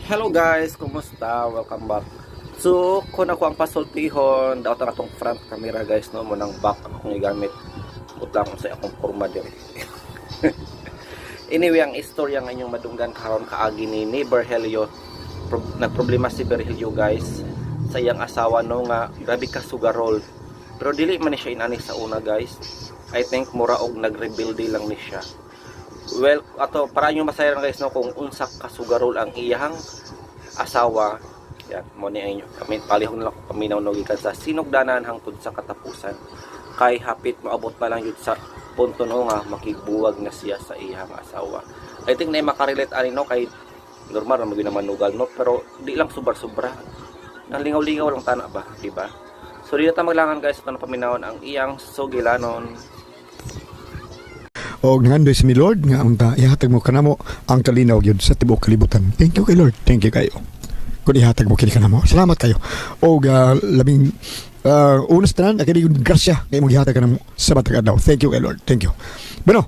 Hello guys, kumusta? Welcome back. So, kung ako ang pasultihon, daot na atong front camera guys, no, mo nang back akong gigamit. Butang sa akong porma diri. Anyway, ang istorya nga inyong madunggan karon kaagi ni Berhelio. Nagproblema si Berhelio guys sa iyang asawa, no, nga grabe ka sugarol. Pero dili man ni siya inani sa una guys. I think mura og nagrebelde lang ni siya. Well, ato para inyo masayaran guys, no, kung unsa ka sugarol ang iyang asawa. Yan, mo ni inyo. Kami palihog na lang paminaw, no, gikan sa sinugdanan hangtod sa katapusan. Kay hapit maabot na lang yun sa punto, no, nga makigbuwag na siya sa iyang asawa. I think na makarelate ani, no, kay normal ra magyud manugal, no, pero di lang sobra-sobra. Nang lingaw-lingaw lang tana ba, di ba? So di na ta maglangan guys, ato na paminawon ang iyang sugilanon. O ngandoy si mi Lord nga unta ihatag mo kanamo ang kalinaw gyud sa tibuok kalibutan. Thank you kay Lord. Thank you kayo. Kung ihatag mo kini kanamo. Salamat kayo. O labing una sa tanan, akini yung grasya kay imong gihatag kanamo sa matag adlaw. Thank you kay Lord. Thank you. Bueno,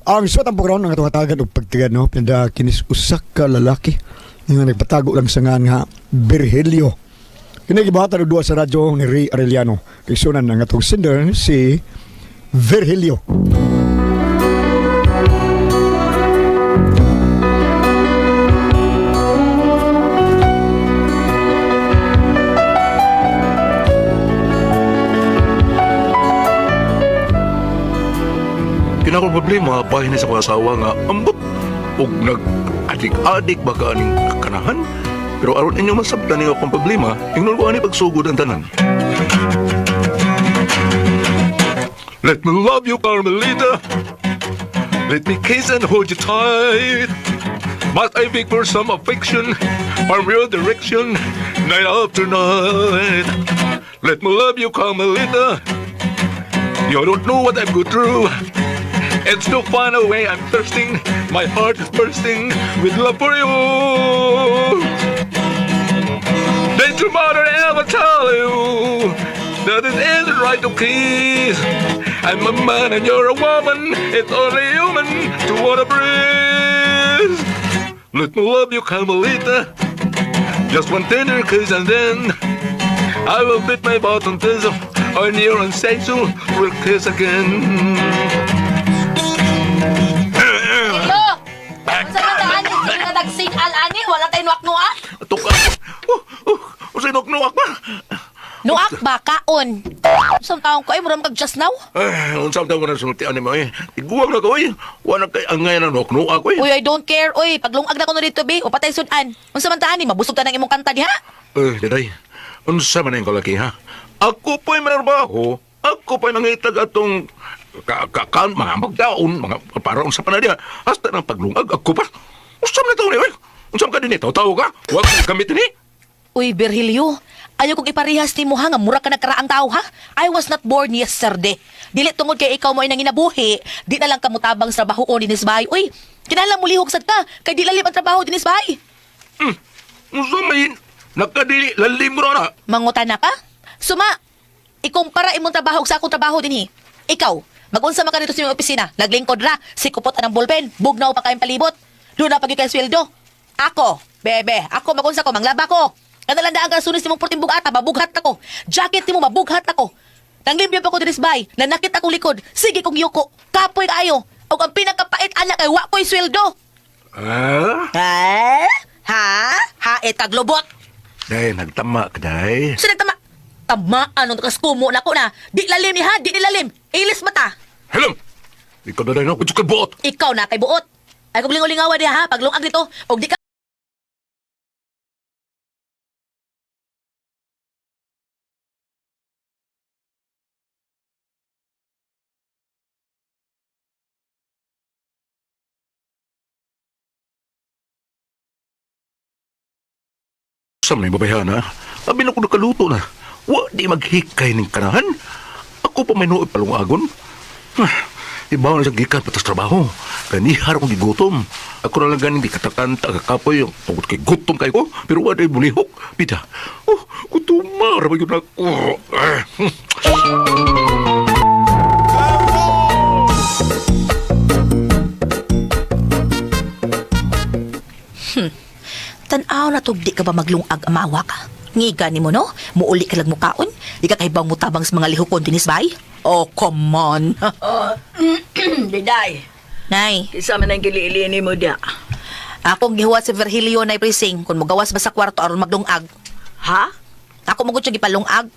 ang suwat ang program ng atong hatagan og pagtigad, no, pinada kinis usa ka lalaki nga nagpatago lang sa ngan nga Virgilio. Kini gibuhatan og duwa sa radyo ni Ray Arellano. Kay sunan ang atong sender si Virgilio. Kinakong problema, bahin ni sa akong asawa nga ambot og nag-adik-adik ba ka aning kanahan. Pero aron inyo masabtan ning akong problema, ingnon ko ani pagsugod ang tanan. Let me love you, Carmelita. Let me kiss and hold you tight. Must I beg for some affection from your direction night after night? Let me love you, Carmelita. You don't know what I've gone through. It's no find a way I'm thirsting. My heart is bursting with love for you. Did your mother ever tell you that it isn't right to kiss? I'm a man and you're a woman. It's only human to wanna breathe. Let me love you, Carmelita. Just one tender kiss and then I will beat my button to on your sensual we'll kiss again. Hello! Unsa man ta ani sige nga nagsinal ani wala tay nuak-nuak? Atok ka. Oh, oh, usay nuak ba? Nuak ba kaon? Unsang taon ko ay mura kag just now? Ay, unsa taon ko na sultian ni mo eh. Iguwag na ko eh. Wala kay angay na nuak-nuak ko eh. Uy, I don't care. Uy, paglungag na ko no dito be. O patay sudan. Unsa man ta ani mabusog ta ng imong kanta diha? Eh, daday. Unsa man ang kalaki ha? Ako po'y manarbaho. Ako po'y mangitag atong ka, ka, ka, mga magdaon, mga para unsa pa na diha. Hasta ng paglungag ako pa. Unsa man ito ni eh? Unsa man ka din eh? Taw-taw ka? Huwag kang gamit ni. Uy, Virgilio, ayaw kong iparehas nimo ha nga mura ka nagkaraang tao ha. I was not born yesterday. Dili tungod kay ikaw mo ay nanginabuhi, di na lang kamutabang sa trabaho ko dinis bahay. Uy, kinahanglan mo lihok sad ka kay di lalim ang trabaho dinis bahay. Unsa may nakadili lalim mo na. Mangutan na ka? Suma, ikumpara imong trabaho sa akong trabaho dinhi. Ikaw, magunsa man ka dito sa imong opisina, naglingkod ra, sikupot anang ballpen, bugnaw pa kayong palibot. Doon na pag kay sweldo. Ako, bebe, ako magunsa ko, manglaba ko. Kanalandaan ka sunis nimong puting bugata, mabughat ako. Jacket nimo mabughat ako. Nanglimpyo pa ko dinis bay, nanakit akong likod, sige kong yuko, kapoy kaayo. Og ang pinakapait anak kay wa ko'y sweldo. Ah? Ha? Ha? Hait kag lubot. Day, nagtama ka, day. Sino tama? Tamaan nung nakaskumo na ko na. Di lalim ni ha, di nilalim. Ilis mata. Hello! Ikaw na day, no? Kung ka buot. Ikaw na kay buot. Ay kung lingaw-lingawa diha ha, paglungag dito, og di ka Sa may babayhan, ha? Abi na ko nakaluto na. Wa di maghikay ning kanahan. Ako pa may nuoy palungagon. Ah, ibaw na sa gikan patas trabaho. Ganihar akong gigutom. Ako na lang ganing di katakanta kakapoy. Tungod kay gutom kay ko. Pero wa di bulihok. Bida. Oh, gutuma. Ramay yun ako. Ah, Tan-aw na tug di ka ba maglungag amawa ka? Ngiga nimo no? Muuli ka lang mukaon? Di ka kahibang mutabang sa mga lihukon dinis bay? Oh, come on. Oh, Diday, Nay, kinsa man ang giliili mo diya? akong gihuwat si Virgilio nay presing kung mugawas ba sa kwarto aron maglungag. Ha? Ako mo gud siya gipalungag.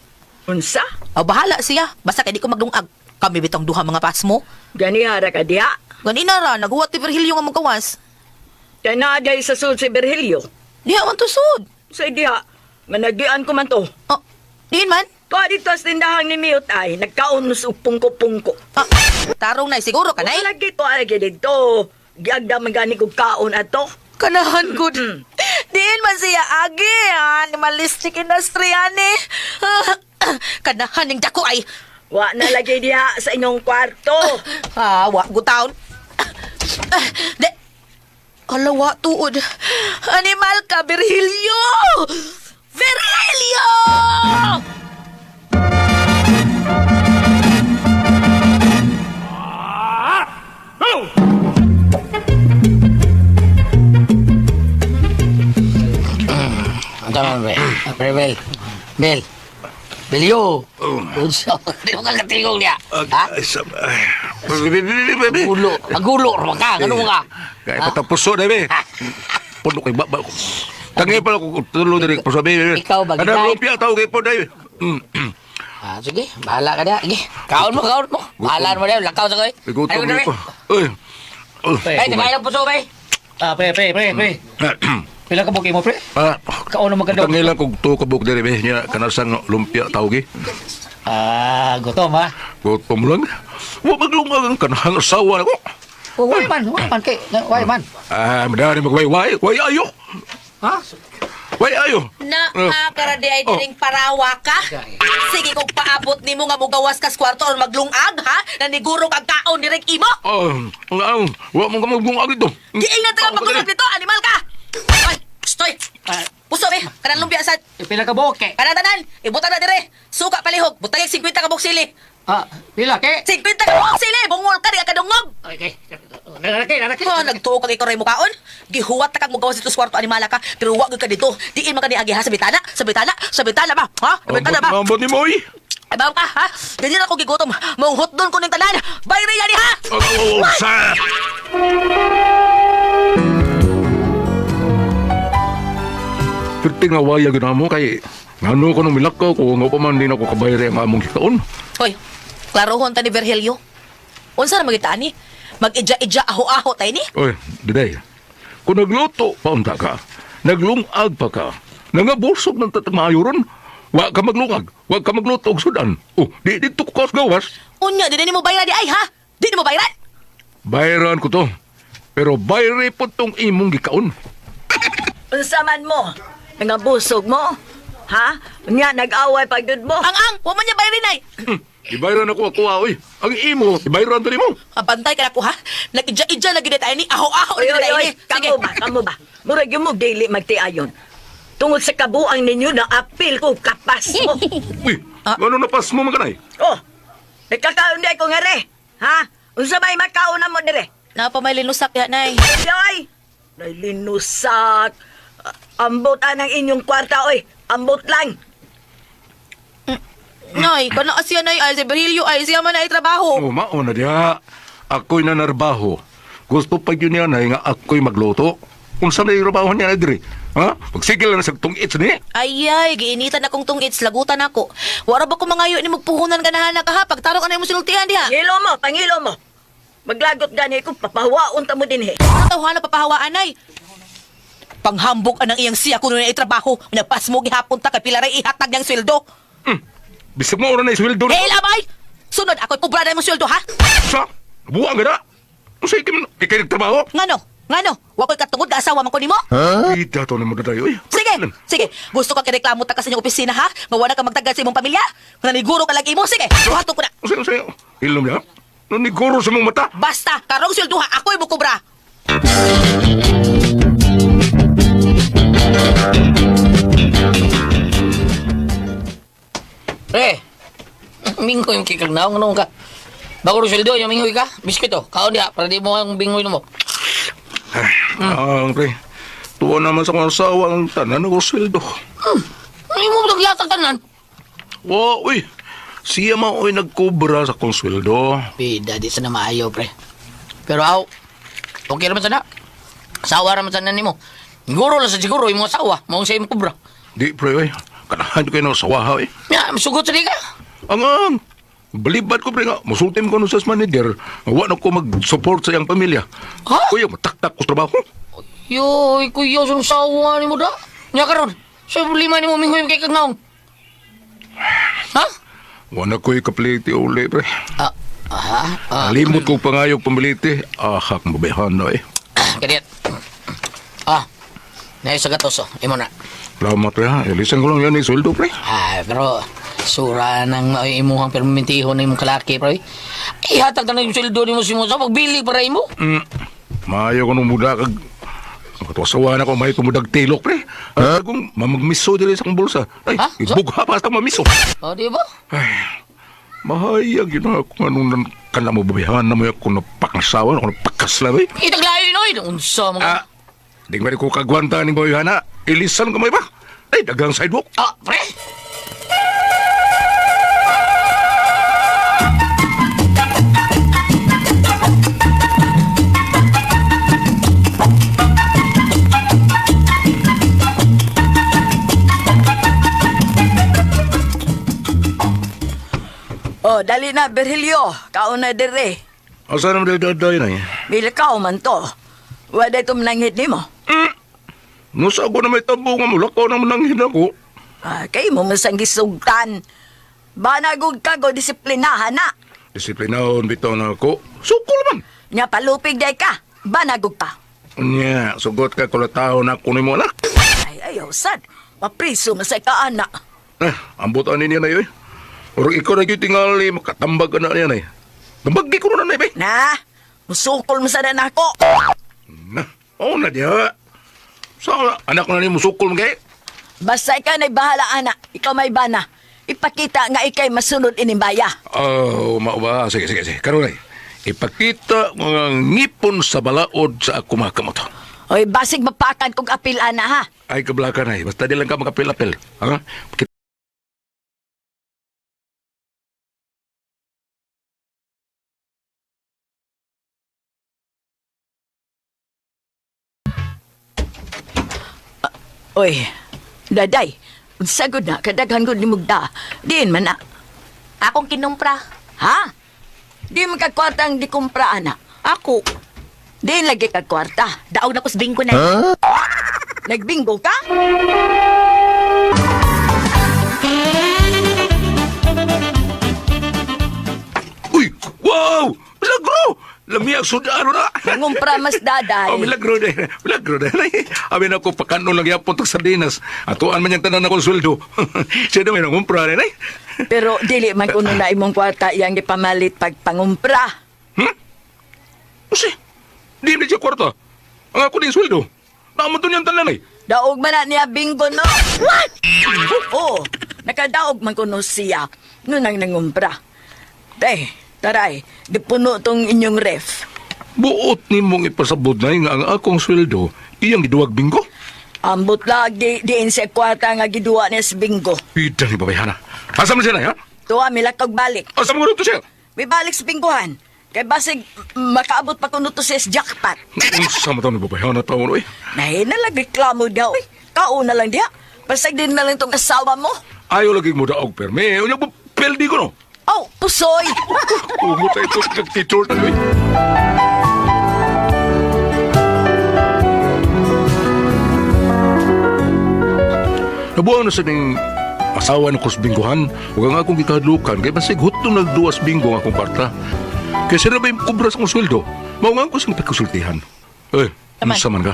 Unsa? O bahala siya, basta kay di ko maglungag. Kami bitong duha mga pasmo. Ganihara ka diya? Ganina ra naghuwat ni Virgilio nga mugawas. Kay naa diay sa sud si Virgilio. Diha man tusod. Sa diha, managian ko man to. Oh, diin man. Tuwa dito sa tindahan ni Miyot ay, nagkaon sa pungko-pungko. Ah, tarong nay siguro kanay. Wala lagi to ay dito. Giagda man gani kog kaon ato. Kanahan gud. Diin man siya agi, animalistic industry ani. Kanahan ning dako ay. Wa na lagi diha sa inyong kwarto. Ah, wa gud taon. De. Ala wa tuod. Animal ka Virgilio. Virgilio! Ang tama, pre. Pre, Bel. Bel. Belyo. Unsa? Di mo ka katingog niya. Ha? Gulo. Ang gulo ra ka. Ano mo ka? Kaya patapuso na be. Puno kay baba ko. Tangi pala ko tulo diri puso be. Ikaw ba, Ano gitay? lumpia tao kay po dai. Ah, sige, bahala ka niya. Sige, kaon mo, kaon mo. Bahala mo niya, lakaw sa koy. Gutom Ay, ko. Uy. Ay, tagay lang puso, bay. Ah, pre, pre, pre, pre. Pila ka buki mo, pre? Ah, Kaon na maganda. Tangi lang kog tuo ka buok diri be nya kanasang lumpia tao gi. Ah, gutom ha. Gutom lang. Wa maglungag ang kanang asawa nako. Oh, why man, why man kay, why man? Ah, madari magwayway. Way ayo. Ha? Way ayo. Na ah, di ay diring parawa ka. Sige kung paabot nimo nga mugawas kas kwarto or maglungag ha, naniguro kag kaon direk imo. Oh, ang wa mo ka maglungag dito. Giingat ka pagtulog dito, animal ka. Ay, stoy. Ah. Puso be, kanang lumpia sad. Pila ka buki? Kanang tanan, ibutan na dire. Suka palihog, butangig 50 ka buok sili. Ah, pila ke? 50 ka buok sili, bungol ka di ka kadungog. Okay. Narake, narake. Ha, nagtuo kag ikaw ray mukaon. Gihuwat ta kag mugawas dito sa kwarto animala ka, pero wa gyud ka dito. Diin man ka ni agi ha sa bitana, sa bitana, sa bitana ba? Ha? Sa bitana ba? Ambot ni Moy. Ay, bawo ka, ha? Ganyan ako gigutom. Maunghot doon ko ng tanan. Bayre yan, ha? Oh, oh, oh, sa. Perti nga waya gud mo kay ngano ko nung milakaw ko nga pa man din ako kabayre ang among hikaon. Hoy, klarohon ta ni Virgilio. Unsa na magitaan ni? Mag-ija-ija, aho-aho tayo ni? Oy, diday. Kung nagluto pa unta ka, naglungag pa ka, nangabusog ng tatamayo ron, wa ka maglungag, wa ka magluto og sudan. Oh, di dito ko kas gawas. Unya, di na nimo bayran di ay, ha? Di nimo bayran? Bayran ko to. Pero bayre po tong imong gikaon. Unsa man mo? Nangabusog mo? Ha? Nya nag-away pag jud mo. Ang-ang, wa man niya bayrin ay. Ibayran ako ako ah, oy. Ang imo, ibayran to nimo. Abantay ka na ko, ha? Nag-ija-ija lagi na tayo ni. Aho-aho Oy, lagi na oy, tayo oy, ni. Sige. kamo ba, kamo ba? Murag yung mo dili magtiayon. Tungod sa kabuang ninyo na apil ko kapas mo. Uy, ano napas mo maganay? Oh, nagkakaon di ko nga re. Ha? Unsa may makaon na mo dire? Napa may linusak ya, nay. Ay, ay, linusak. Ambot anang inyong kwarta, oy. Ambot lang. Nay, kana siya, nay. Ay, si Virgilio, ay, siya man ay trabaho. Oh, mao na diha. Ako'y nanarbaho. Gusto pa yun niya na nga ako'y magluto. Unsa na yung trabaho niya na diri? Ha? Pagsigil na sa tungits ni. Ay, ay, giinitan akong tungits, lagutan ako. Wara ba ko mangayo ni magpuhunan ka na ka ha? Pagtarong ka na yung sinultihan diha. Pangilo mo, pangilo mo. Maglagot gani ko, papahawaon ta mo din eh. Ano tawhana papahawaan ay? Panghambog anang iyang siya kuno na itrabaho. Unya pas mo gihapon ta kay pila ray ihatag niyang sweldo. Bisag mo ora na isweldo. Hey, lamay! Sunod ako'y kubra na imong sweldo ha. Sa? Buang ka na. Unsa ikim kay nagtrabaho? Ngano? Ngano? Wa ko'y katungod ka asawa man ko nimo? Ida to nimo daday oy. Sige, sige. Gusto ka kireklamo ta ka sa inyong opisina ha? Nga wala ka magtagal sa imong pamilya? Nga naniguro ka lagi imo? Sige, buhaton ko na. Unsa unsa? Ilom niya. Naniguro sa mong mata. Basta, karong sweldo ha, ako'y mukubra. Pre, mingko yung kikag na, ano ka? Bago rin sweldo, yung minghoy ka. Biskuit oh, kaon diha, para di mo ang bingoy mo. Ah, pre. Tuwa naman sa akong asawa ang tanan ng sweldo. Ano mo nagyatag tanan? Wa, uy. Siya man uy nagkobra sa akong sweldo. Bida, di sana maayo, pre. Pero aw, okay naman sana. Asawa raman sana nimo. Siguro lang sa siguro, imong asawa. Maong sa imong kubra. Di, pre, uy. Kanahan ko kayo ng asawa, uy. Ya, sugot sa di ka. Ang ang. Balibad ko, pre, nga. Musultim ko nun sa manager. Wa na ko mag-support sa iyang pamilya. Ha? Kuya, mataktak ko sa trabaho. Yoy, kuya, sa asawa nimo da. Nya karon, sa problema nimo minghoy kay kagnaong. Ha? Wa na ko'y kapliti uli, pre. Ah, aha. Ah, Limot ko pangayog pamiliti. Ahak, mabayhan na, eh. kadiyat. Ah, naay sa gatos, oh. Imo na. Salamat, pre, ha. Ilisan ko lang yan, eh, sweldo, pre. Ah, pero sura nang imuhang permintihon na imong kalaki, pre. Ihatag na yung sweldo nimo si mo sa pagbili para imo. Maayo ko nung muda kag... Katuwasawa na ko, may tumudag tilok, pre. Huh? Kung mamagmiso dili sa akong bulsa. Ay, Ha? So- ibugha pa sa mamiso. O, di ba? Mahayag yun ako anong nan kana mo babayhan na mo ako napakasawa, ako napakasla, eh. Itaglayo noy, unsa mga. Ah, di ba ko kagwanta ni Boy Hana? Ilisan ko may ba? Ay, dagang sidewalk. Ah, pre. Oh, dali na, Virgilio. Kaon na dire. Asa naman dahil daday na eh. Bilakaw man to. Wala itong nanghit nimo. Nusa ko na may tabo nga mula ko naman ang hinako. Ah, kay mo masang gisugtan. Banagog ka go disiplinahan na. Disiplinahon bitaw na ako. Sukol man. Nya palupig day ka. Banagog ka. Nya, sugot ka kulataon na kunin mo anak. Ay, ayaw sad. Mapriso masay ka anak. Eh, ambot ani niya na yun. Or ikaw na gyud tingali makatambag ka na niya na eh. Tambag ko na na eh. Na, musukol mo sana nako. Na, oh na diha. Sa anak na ni musukol mo kay. Basta ikaw na'y bahala anak. Ikaw may bana. Ipakita nga ikay masunod inimbaya. Oh, mao ba? Sige, sige, sige. Karon ay ipakita mga ngipon sa balaod sa ako mga kamot. Oy, basig mapakan kong apil ana ha. Ay kablakan ay, basta di lang ka makapil-apil. Ha? Oy, daday. Sagod na, kadaghan gud ni mugda. Diin man na. Akong kinumpra. Ha? Di man ka kwarta ang di kumpra ana. Ako. Diin lagi ka kwarta. Daog na ko sa bingko na. Nagbingo ka? Uy! Wow! Milagro! Lami ang sudano na! Nangumpra mas daday. Oh, milagro na. Milagro na. Amin ako, pakanon lang yapon tag sardinas. Atuan man yung tanan akong sweldo. Siya na may nangumpra rin eh. Pero dili man kuno na imong kwarta iyang gipamalit pag pangumpra. Usi, di na siya kwarta. Ang ako din sweldo. Naamon to niyang tanan eh. Daog man na niya bingo no. What? Oo, nakadaog man kuno siya. Noon ang nangumpra. Te, taray, di puno tong inyong ref. Buot ni mong ipasabot na nga ang akong sweldo, iyang giduwag binggo. Ambot lagi diin sa kwarta nga giduwa niya sa bingo. Pida ni babayhana. Asa man siya na, ha? Tuwa milakog balik. Asa man to siya? May balik sa bingguhan. Kay basig makaabot pa kuno to sa jackpot. Unsa man to ni babayhana taon oy. Nahi na lang reklamo daw. Uy, kauna lang diha. Pasag din na lang tong asawa mo. Ayaw lagi mo daog perme. Unya mo peldi ko no. Oh, pusoy! Umot ay ito nagtitor na oy. Nabuang na sa ning asawa ng kusbingguhan. Huwag ang akong gikadlukan. Kaya basig hutong nagduwas binggo ang akong kwarta. Kaya sila ba yung kubra sa akong sweldo? Mao nga ako siyang pagkasultihan. Eh, Naman. unsa man ka?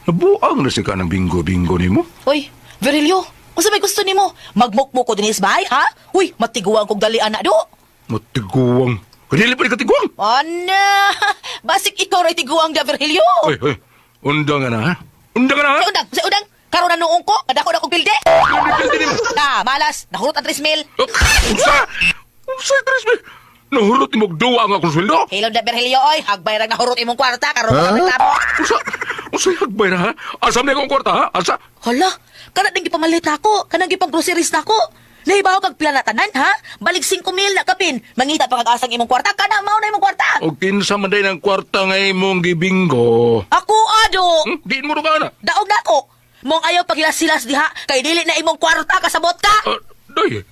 Nabuang na siya ka ng bingo-bingo nimo. Uy, Virgilio, unsa may gusto nimo? Magmukmuk ko dinhi sa bahay, ha? Uy, matiguang kog dali ana do. Matiguang. Kanili pa ni katiguang. Ana, basig ikaw ray tiguang da Virgilio. Oy, oy. Undang ka na, ha? Undang ka na, ha? Sa undang, sa undang. Karon na noong ko, kadako na kog bilde. Pildi nimo. Ah, malas, nahurot ang 3 mil. Oh, unsa? Unsa, Trismi? Nahurot ni duwa ang akong sweldo. Hilom na Berhelio oy, hagbay ra nga hurot imong kwarta karon pa reklamo. Unsa? Unsa hagbay na ha? Asa man akong kwarta ha? Asa? Hala, kana ding gipamalit nako, kanang gipang groceries nako. Nahibaw kag pila na tanan ha? Balik 5,000 na kapin. Mangita pa kag asang imong kwarta, kana mao na imong kwarta. O kinsa man day ng kwarta nga imong gibinggo? Ako ado. Diin mo ka na. Daog nako. Mong ayaw paghilas-hilas diha kay dili na imong kwarta kasabot ka. Ah, day.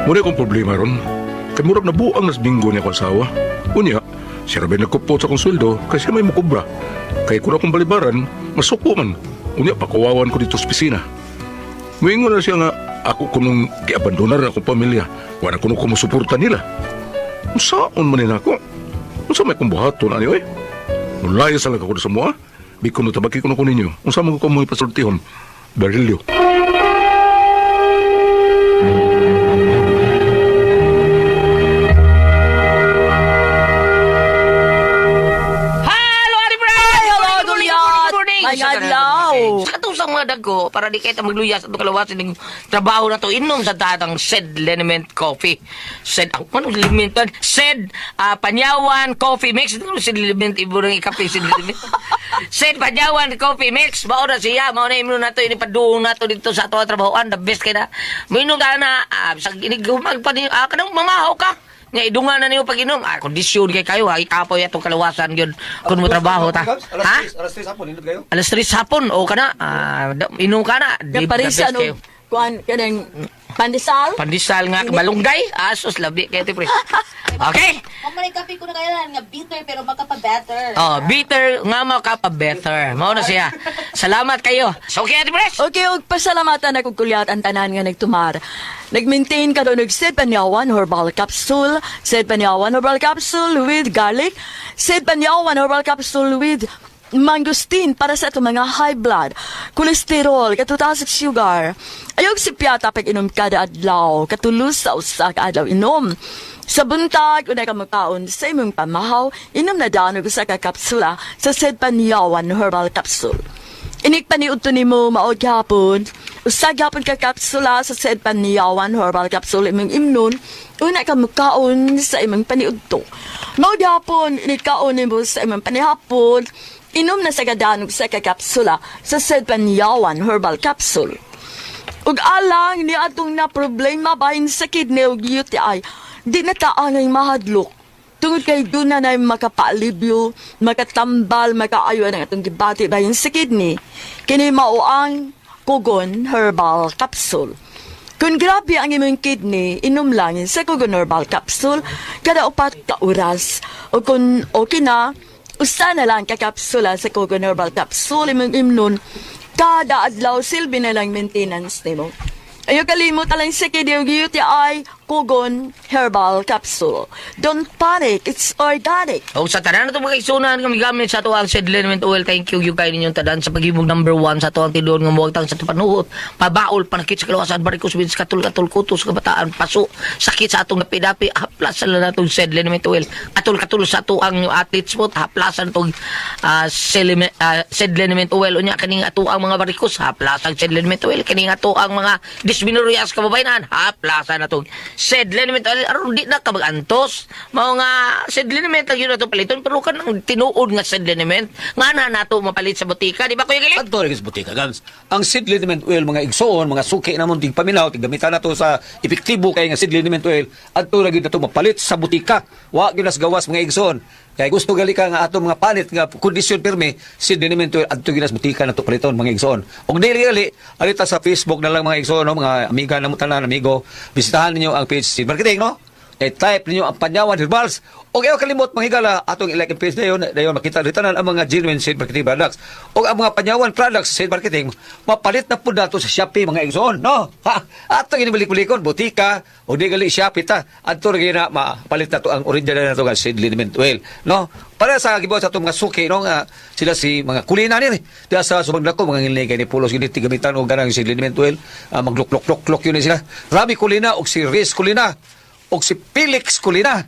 Muna akong problema ron. Kay murag nabuang nas binggo niya akong asawa. Unya, siya rabay nagkupot sa akong sweldo kasi may mukubra. Kay kung akong balibaran, masuko man. Unya, pakuwawan ko dito sa pisina. Muingon na siya nga, ako kunong giabandonar akong pamilya. Wala kuno ko musuporta nila. Unsaon man nila ako? Unsa may kong buhaton ani oy? Mulaya sa lang ako sa mua. Bikon no tabaki ko na ko ninyo. Unsa man ko mo ipasultihon? Barilyo. Hello, Ate Brad! Hello, Good morning, Goliath! good morning! May Sa adlaw. Sa katusang mga dagko, para di kita magluya sa itong kalawasan ng trabaho na to, inom sa tatang Sed Liniment Coffee. Sed, ah, ano liniment? Sed Panyawan Coffee Mix. Ano Sed Liniment? Ibo ng ikape, Sed Liniment. Sed Panyawan Coffee Mix. Mao na siya, mao na inom na to, inipaduong na to dito sa ato ang trabahoan. The best kay na. Mainom ka na, sa inigumag pa niyo, kanang mamahaw ka. Nga idungan na niyo pag inom. Ah, kondisyon kay kayo ha. Ikapoy atong kalawasan yun. Kung mo trabaho ta. Ha? Alas 3 hapon, nindot kayo? Alas 3 hapon o kana. Ah, inom ka na. Di Nga the best parisa no, kayo. kuan kanang pandesal. Pandesal nga malunggay. Asos labi kay ti pre. Okay. Pamaray kape ko na kailan nga bitter pero makapa-better. Oh, bitter nga makapa-better. Mao na siya. Salamat kayo. So, okay, Ate Pres. Okay, og pasalamatan ako kulyat ang tanan nga nagtumar. Nag-maintain ka og Sed Panyawan Herbal Capsule, Sed Panyawan Herbal Capsule with garlic, Sed Panyawan Herbal Capsule with mangosteen para sa itong mga high blood, kolesterol, katutaas sugar. Ayog si piyata pag inom kada adlaw, katulos sa usa ka adlaw inom. Sa buntag, unay ka magkaon sa imong pamahaw, inom na daan og usa ka kapsula sa Sed Panyawan Herbal Capsule. Inig paniudto nimo mao gyapon. Usa gyapon ka kapsula sa Sed Panyawan Herbal Capsule imong imnon. Una ka mukaon sa imong paniudto. Mao gyapon inig kaon nimo sa imong panihapon. Inom na sa kadanog sa ka kapsula sa Sed Panyawan Herbal Capsule. Ug alang ni atong na problema bahin sa kidney ug UTI, di na taangay mahadlok. Tungod kay doon na na makapaalibyo, makatambal, makaayo ang atong gibati bahin sa kidney. Kini mao ang Kugon Herbal Capsule. Kung grabe ang imong kidney, inom lang sa Kugon Herbal Capsule kada 4 ka oras. O kung okay na, usa na lang ka kapsula sa Kugon Herbal Capsule imong imnon kada adlaw silbi na lang maintenance nimo. Ayaw kalimot alang sa kidney UTI Kugon Herbal Capsule. Don't panic, it's organic. O sa tanan na ito mga isunan kami gamit sa ato ang Sed Liniment Oil. Thank you, you kayo ninyong tanan sa paghimog number 1 sa ato ang tinuod nga muwagtang sa panuhot. Pabaol, panakit sa kalawasan, barikos, wins, katul, katul, kutos, kabataan, paso, sakit sa atong napidapi, haplasan na natong Sed Liniment Oil. Katul, katul sa ato ang athlete's foot, haplasan itong Sed Liniment Oil. Unya, kaning ato ang mga barikos, haplasan Sed Liniment Oil. Kaning ato ang mga dysmenorrhea sa kababayanan, haplasan natong Sed Liniment Oil. Aron di na ka magantos. Mao nga Sed Liniment lang yun ato paliton pero kanang tinuod nga Sed Liniment nga na nato mapalit sa botika, di ba Kuya Giling? Adto rin sa butika, Gams. Ang seed liniment oil, mga igsoon, mga suki namon tig paminaw, tig gamitan nato sa epektibo kay nga seed liniment oil, adto ra gyud nato mapalit sa butika. Wa gyud nas gawas mga igsoon. Kay gusto gali ka nga ato mga panit nga kondisyon pirmi, seed liniment oil adto gyud nas butika nato paliton mga igsoon. Og dili gali, alita sa Facebook na lang mga igsoon, no, mga amiga namo tanan amigo, bisitahan ninyo ang page Seed Marketing, no? I-type ninyo ang Panyawan Herbals. O ayaw kalimot mga higala, atong i-like and page dayon, dayon makita dito na ang mga genuine seed marketing products. O ang mga Panyawan products seed marketing, mapalit na po nato sa Shopee mga igsoon, no? Ha? Atong inibalik-balikon, butika, o di gali Shopee ta. Adto ra gyud na mapalit na to ang original na to nga seed liniment oil, no? Para sa gibuhat sa atong mga suki, no, nga sila si mga kulina ni diya sa subang dako mga ngilni kay ni pulos gini gamitan og ganang seed liniment oil, magluklok-lok-lok yun ni sila. Rabi Kulina og si Riz Kulina og si Felix Kulina.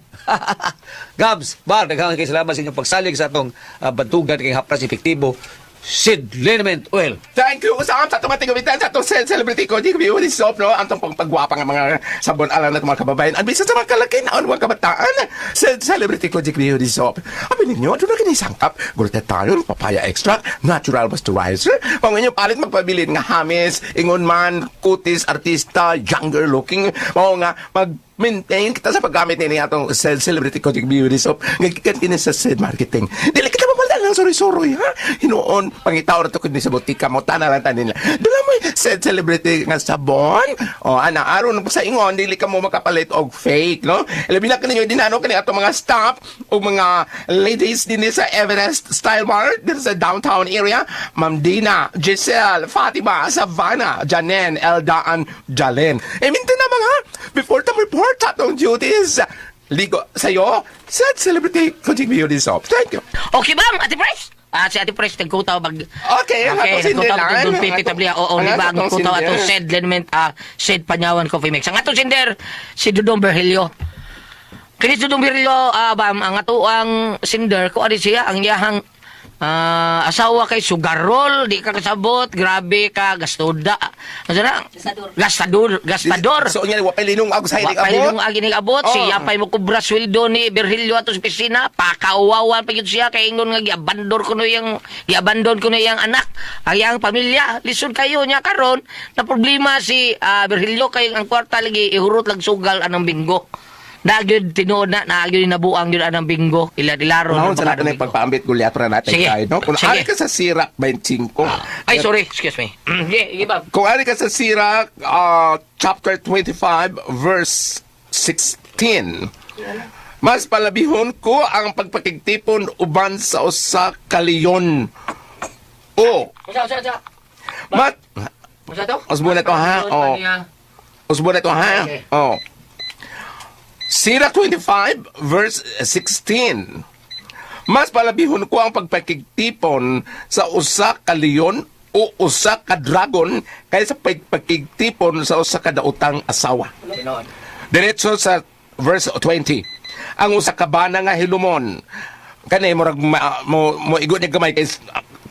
Gabs, bar, daghang kay salamat sa inyong pagsalig sa atong bantugan kay haplas epektibo. Seed Liniment Oil. Thank you. Usam sa itong ating gamitan sa itong celebrity ko. Di kami uli soap, no? Ang itong pagwapa ng mga sabon alam na mga kababayan. Ang bisa sa mga kalaki na mga kabataan. Celebrity ko, di kami uli soap. Abi ninyo, doon na kinisangkap. Glutathione, papaya extract, natural moisturizer. Kung inyo palit magpabilin nga hamis, ingon man, kutis, artista, younger looking. Mao nga, mag maintain kita sa paggamit nini atong celebrity Kojic Beauty Soap. Ngagikan kini sa said marketing. Dili kita mapalitan ng soroy-soroy, ha? Hinuon, pangitaw na to kundi sa botika mo, tana lang tanin nila. Dala mo yung said celebrity nga sabon. O, ana, aron sa ingon, dili ka mo makapalit og fake, no? Labi na kaninyo, dinano kani atong mga staff o mga ladies din sa Everest Style Mart dito sa downtown area. Ma'am Dina, Giselle, Fatima, Savannah, Janen, Eldaan, Jalen. E minti na mga before the report sa atong duties. Ligo sa'yo, said celebrity Kojic Beauty Soap. Thank you. Okay, ma'am, Ate Pres. Ah, si Ate Pres, nagkutaw bag... Okay, ang atong nagkutaw sinder, bag doon ang pipi atong- tablia. Oo, ang di ba? Ang atong kutaw sinder. atong said liniment, said Panyawan Coffee Mix. Ang atong sinder, si Dudong Berhilio. Kini si Dudong Berhilio, bam, ang ato ang sinder, ko ano siya, ang iyahang asawa kay Sugarol, di ka kasabot, grabe ka, gastoda. Ano na? Gastador. Gastador, gastador. So, niya, wapay linong ako sa Wa hilig pa abot. linong agi ning abot Oh. siya pa'y mo kubra sweldo ni Virgilio ato sa opisina pakauwawan pa gyud siya kay ingon nga giabandon ko no iyang anak ang iyang pamilya lisod kayo niya karon na problema si Virgilio kay ang kwarta lagi ihurot lang sugal anang bingo na gyud tinuod na na gyud nabuang gyud anang bingo ila dilaro Unahon sa natin ang pagpaambit gulyatra natin Sige. tayo, no? Kung Sige. ari ka sa Sirach 25. Ay, sorry, excuse me. Sige, sige ba? Kung ari ka sa Sirach, chapter 25, verse 16. Mas palabihon ko ang pagpakigtipon uban sa usa ka leyon. O, Usa, usa, usa. mat, Usa to? Usbo na to, ha? Oh. Usbo na to, ha? Okay. Oh. Sirach 25, verse 16. Mas palabihon ko ang pagpakigtipon sa usa ka leyon o usa ka dragon kaysa pagpakigtipon sa usa ka daotang asawa. Diretso sa verse 20. Ang usa ka bana nga hilumon kani murag mo igo ni gamay kay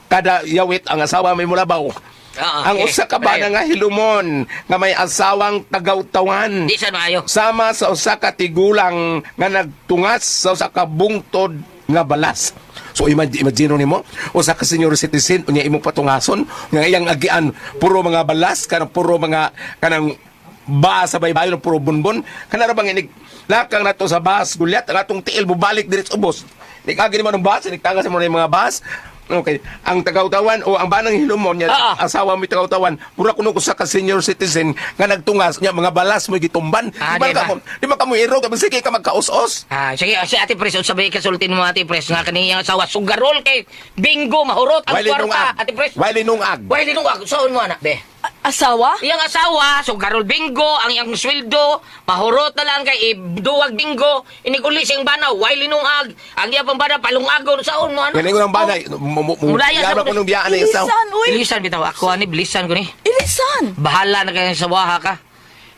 kada yawit ang asawa may mulabaw. Ah, Ang okay. usa ka bana nga hilumon nga may asawang tagawtawan Di sa maayo. sama sa usa ka tigulang nga nagtungas sa usa ka bungtod nga balas. So imagine nimo usa ka senior citizen unya imong patungason nga iyang agian puro mga balas kanang puro mga kanang ba sa baybayon puro bunbon kana ra bang inig lakang nato sa bas gulyat ang atong tiil bubalik diri sa ubos. Nikagi nimo ng bas, niktagas mo na yung mga bas. Okay, ang tagawtawan o ang banang hilumon niya, asawa mo tagawtawan, mura kuno usa ka senior citizen nga nagtungas niya mga balas mo gitumban. Ah, Di ba di ba? ka mo, di ba ka mo irog, sige ka magkaus-os. Ah, sige, si Ate Pres, unsa ba ikasultin mo Ate Pres nga kani iyang asawa sugarol kay bingo mahurot ang Why kwarta linungag? Ate Pres. Why linungag? Why linungag? Saon mo anak be? Asawa? Iyang asawa sugarol bingo ang iyang sweldo mahurot na lang kay iduwag bingo iniguli siyang bana why linungag ang iyang pambana palungagon saon mo ano? Galing ko ng banay. Mulaya sa- Mula ko nung biyaan na isaw. Ilisan, uy! Bilisan bitaw ako ani bilisan ko ni. Ilisan! Bahala na kayo sa waha ka.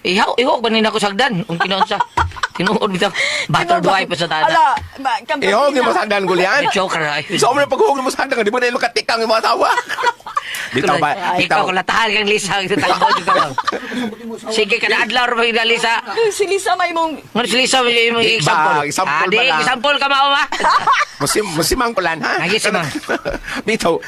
Ihaw, ihaw ba nina ko sagdan? Kung tinuod sa tinuod bitaw. Battle buhay pa sa tada. Ala, ba, kampanya. Ihog yung masagdan gulian. Joker ay. So, mo na paghugog mo sa hagdan, di mo na makatikang yung mga asawa. Bitaw ba? Ikaw Bitaw. kulatahan kang Lisa. Ito talbo ka lang. Sige, kada adlaw ra pa Lisa. Si Lisa may mong Ngon si Lisa may may Di example. ba, example Ah, di, ba lang? example ka mao ma. Musimang ko lang, ha? Nagisimang. Bitaw.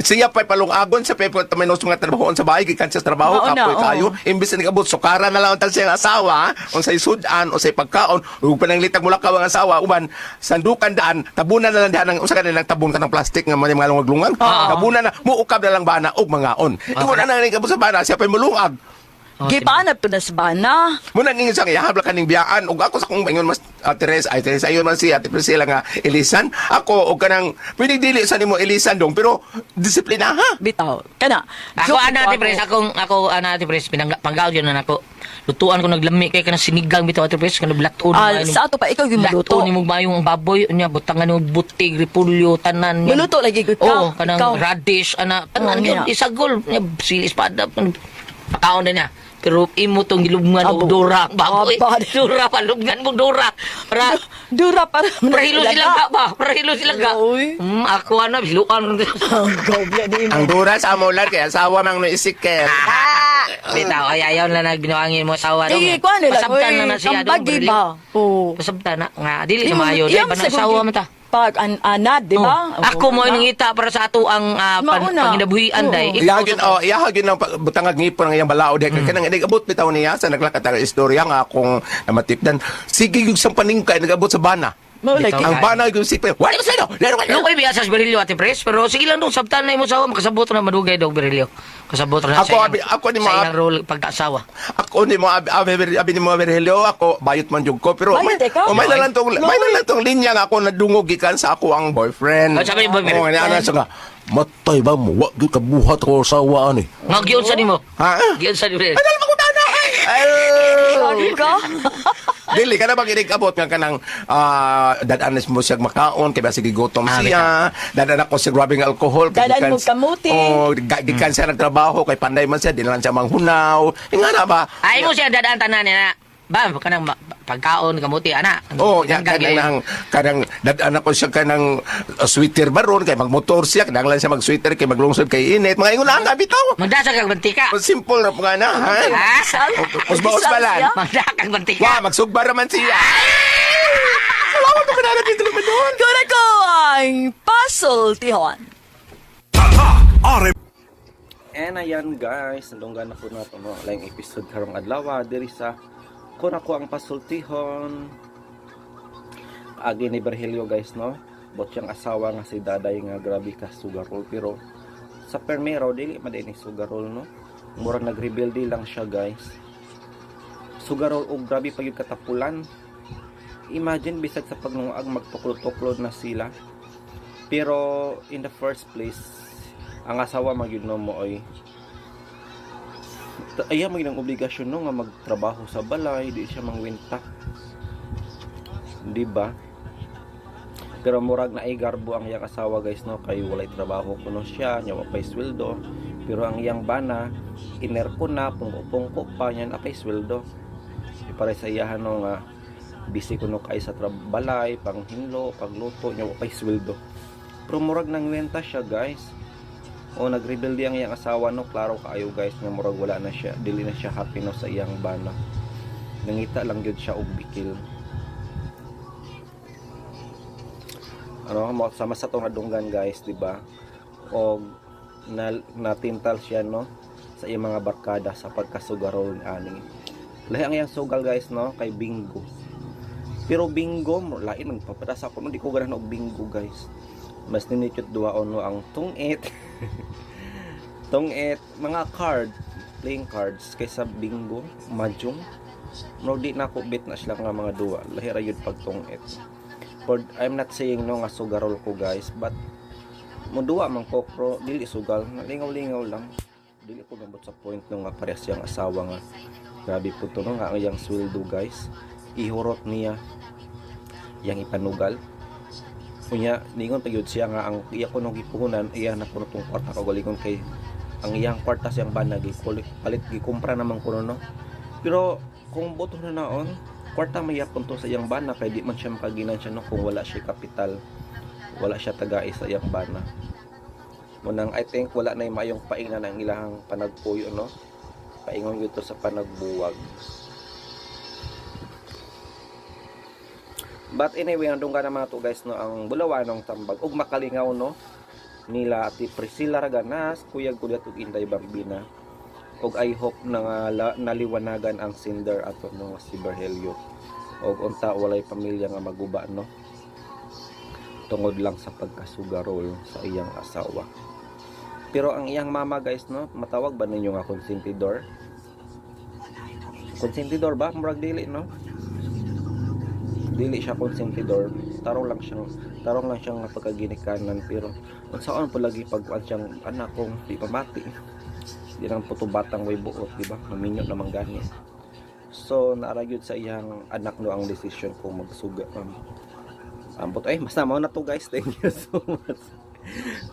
Siya pa'y palungagon sa pa'y taminos mga trabahoon sa bahay, gikan sa trabaho, Mao na, kapoy oo. kayo. Imbis na nag-abot, sukara na lang ang siyang asawa, unsay sudan, unsay pagkaon, ug pananglitag mula ka ang asawa, uban, sandukan daan, tabunan na lang daan, ang usa ka nilang tabon ka ng plastic nga mga lungag-lungag. Tabunan na, muukab na lang bana og mangaon. Ingon na nang nag-abot sa bana, siya pa'y mulungag. Gipaanap to na sa bana. Muna ninyo sa ihabla kaning biyaan ug ako sa kung ingon mas Teres ay Teres ayon man si Ate Priscilla nga Elisan ako og kanang pwede dili sa nimo Elisan dong pero disiplina ha. Bitaw. Kana. Ako Joke ana ko Ate Pres, akong ako ana Ate Pres pinangga panggaw yun na nako. Lutuan ko naglami kay kanang sinigang bitaw Ate Pres kanang blaton. Ah, sa ato pa ikaw yung muluto. Blaton nimo mayong ang baboy unya butangan nimo butig repulyo tanan niya. Muluto lagi gud ka. Oo, kanang Ikaw. radish ana tanan Oo, yun niya. isagol niya sili espada pakaon na niya. Pero imo tong gilubngan og Abo. dura ang baboy. Aba. Dura pa lubngan mong dura. Para Dura para Prahilo sila ka ba? Prahilo sila ka. Uy. Ako ano, biluan. Gobya di mo. Ang dura sa amulan kay asawa mang no isikel. Bitaw, ay ayaw na nagbinuangin mo asawa dong. Sige, kuan nila. Pasabtan na na siya dong. Tambagi Berlin. ba? Oo. Pasabtan na. Nga, dili na maayo. Dili pa na asawa man ta. Pag an anad, di ba? Oh. Ako mo nangita para sa ato ang Mauna. panginabuhian Oo. day. Iyagin oh, iyagin ang butangag ngipon ang iyang balaod mm. Kanang nag-abot bitaw niya sa naglakat ang istorya nga akong namatipdan. Sige yung sang paningkay nag-abot sa bana. Mao lagi. Ang bana yung sipay. Wala mo sa'yo. Lero ka. Ano ko'y biya sa Berilio ate Pres, pero sige lang dong sabtan na imo sawa makasabot na madugay dong Berilio. Kasabot na Ako, sa iyang, ako ni sa mo, iyang role pagkaasawa. Ako ni mo abi ni mo Virgilio, ako bayot man jud ko pero Bayot ikaw? oh, may na lang tong linya nga ako nadungog gikan sa ako ang boyfriend. Oh, sabi ni boyfriend. Oh, ana siya nga. Matay ba mo? Wa gyud kabuhat ko asawa ani. Nga giyon sa nimo. Ha? Giyon sa nimo. Ay, dali mo na. Ay. Sabi ka? Dili ka na bang inigabot nga kanang dadanis mo siya makaon kay basig gigutom siya. Dadan ako siya grabing alcohol kay Dadaan gikan- mo kamuti. Oh, gikan siya nagtrabaho kay panday man siya di na lang siya manghunaw. Nga na ba? Ay mo siya dadaan tanan niya na. Ba kanang pagkaon kamuti ana. Oh, ya kanang nang kanang dadaan ako siya kanang sweater baron kay magmotor siya kinahanglan siya mag-sweater kay maglungsod kay init. Mga ingon na bitaw. Magdasa kag mantika. Simple ra po nga na, ha? Ha? Usba-usba lang. Magdasa kag mantika. Wa, magsugba ra man siya. Salamat ko pinanap dito naman doon. Kuna ko ang pasultihon. And ayan guys, nandunggan na po na ito no, laing episode karong adlaw diri sa Kurako ang pasultihon. Agi ni Berhelio guys no. Bot siyang asawa nga si Daday nga grabe ka sugarol pero sa permero dili man din ni sugarol no. Murag nagrebelde lang siya guys. Sugarol og grabe pa gyud katapulan. Imagine bisag sa pagnungaag magtuklo-tuklo na sila. Pero in the first place, ang asawa magyud no mo oy ayaw magyud ang obligasyon no nga magtrabaho sa balay, di siya mangwinta, di ba? Pero murag na ay garbo ang iyang asawa guys no, kay walay trabaho kuno siya nya wa pay sweldo, pero ang iyang bana inerko na pungko-pungko pa nya na pay sweldo. Di pare sa iyahan no nga busy kuno kay sa balay, panghinlo, pagluto, nya wa pay sweldo, pero murag nangwenta siya guys. O nagrebelde ang iyang asawa no, klaro kaayo guys nga murag wala na siya, dili na siya happy no sa iyang bana. Nangita lang gyud siya og bikil. Ano mo sama sa tong nadunggan guys, di ba? Og na, natintal siya no sa iyang mga barkada sa pagkasugarol ni ani. Lahi ang iyang sugal guys no kay bingo. Pero bingo, lain nagpapadasa ako no, di ko ganahan og bingo guys. Mas ninikyut duwaon no ang tungit. Tungit mga card, playing cards kaysa bingo, mahjong. No di na ko bet na sila nga mga duwa. Lahi ra yun pag tungit. For, I'm not saying no nga sugarol ko guys, but muduwa man ko pero dili sugal, lingaw-lingaw lang. Dili ko gambot sa point no nga parehas siyang asawa nga. Grabe po to no nga ang iyang sweldo guys. Ihurot niya yang ipanugal. Unya ningon pa gyud siya nga ang iya kuno gipuhunan iya na kuno tong kwarta kaugalingon kay ang iyang kwarta siyang bana gikulit palit gikumpra naman kuno no. Pero kung boto na naon, kwarta mayapon to sa iyang bana kay di man siya makaginansya no kung wala siya kapital. Wala siya tagai sa iyang bana. Munang I think wala na yung maayong paingan ang ilahang panagpuyo no. Paingon gyud to sa panagbuwag. But anyway, nandun ka naman to guys no, ang bulawanong tambag ug makalingaw no nila Ate Priscilla Raganas, Kuya Gulyat ug Inday Bambina. Ug I hope na nga naliwanagan ang sender ato no si Berhelio. Og unta walay pamilya nga maguba no. Tungod lang sa pagkasugarol sa iyang asawa. Pero ang iyang mama guys no, matawag ba ninyo nga konsentidor? Konsentidor ba? Murag dili no. Dili siya konsentidor, tarong lang siyang nga pagkaginikanan, pero unsaon po lagi pagkuan siyang anak kong di pamati, di lang po to batang way buot, di ba? Maminyo naman gani. So naara gyud sa iyang anak no ang decision kung magsuga ambot ay basta mao na to guys. Thank you so much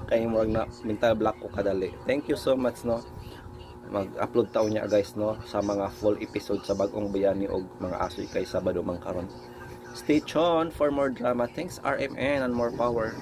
kay murag na mental block ko kadali. Thank you so much no. Mag-upload ta unya guys no sa mga full episode sa Bagong Bayani og Mga Asoy kay Sabado man karon. Stay tuned for more drama. Thanks RMN and more power.